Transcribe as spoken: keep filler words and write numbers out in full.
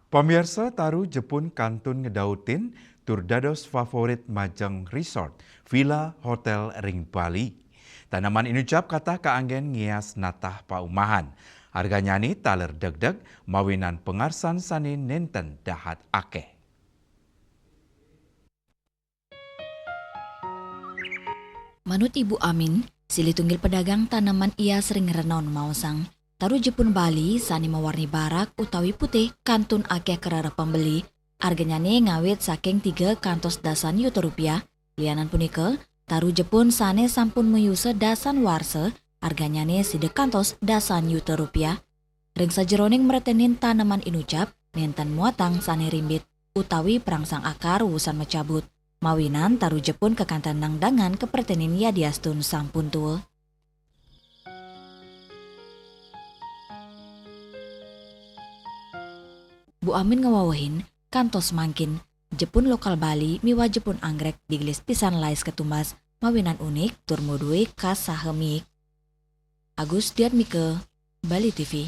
Pamiarsa, taru Jepun kantun ngedautin tur dados favorit majeng resort, villa, hotel ring Bali. Taneman inucap katah kaanggen ngias natah paumahan. Arganyane taler degdeg mawinan pangarsan sane nenten dahat akeh. Manut Ibu Amin, silih tunggil pedagang taneman ias ring Renon maosang, taru Jepun Bali sane mawarni barak utawi putih kantun akeh karereh pembeli, arganyane ngawit saking tiga kantos dasan yuta rupiah. Lianan punika, taru Jepun sane sampun mayusa dasan warsa, arganyane sida kantos dasan yuta rupiah. Ring sajeroning mretenin taneman inucap, nenten muatang sane rimbit utawi perangsang akar wusan macabut. Mawinan taru Jepun kakanten nangdangan kapretenin yadiastun sampun tua. Bu Amin ngawewehin, kantos mangkin, Jepun lokal Bali miwah Jepun anggrek digelis pisan lais katumbas, mawinan unik tur maduwe khas saha miik. Agus Diatmika, Bali T V.